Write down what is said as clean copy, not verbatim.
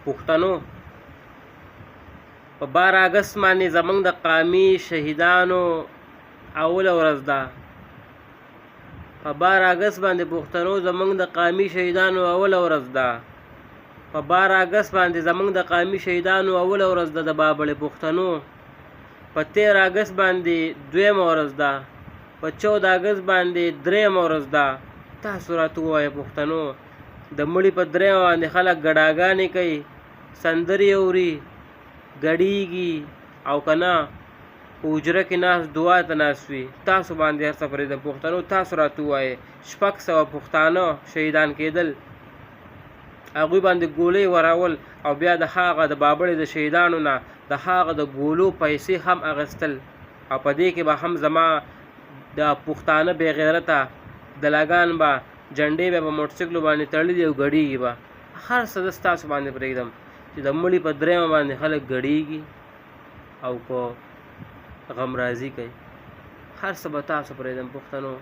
پښتنو په 12 اګست باندې زمونږ د قامي شهیدانو اوله ورځ ده. په 12 اګست باندې پښتنو زمونږ د قامي شهیدانو اوله ورځ ده. په 12 اګست باندې زمونږ د قامي شهیدانو اوله ورځ ده د بابړې پښتنو. په 13 اګست باندې دویمه ورځ ده. په 14 اګست باندې درېیمه ورځ ده. تاسو راته ووایه پښتنو، د مړي په درېیمه باندې خلک ګډاګانې کوي، سندرې اوري، ګډیږي او که نه په حجره کې ناست دعا ته ناست وي؟ تاسو باندې هر څه پرېږدم پښتنو، تاسو راته ووایئ. 600 پښتانه شهیدان کېدل، هغوی باندې ګولۍ وراول او بیا د هغه د بابړې د شهیدانو نه د هغه د ګولو پیسې هم اخیستل، او په دې کې به هم زما د پښتانه بې غیرته دلاګان به جنډې به په موټرسایکلو باندې تړلي او ګډیږي به. هر څه زه ستاسو باندې پرېږدم چې د مړي په درېیمه باندې خلک ګډیږي او که غمرازي کوي. هر څه به تاسو پرېږدم پښتنو.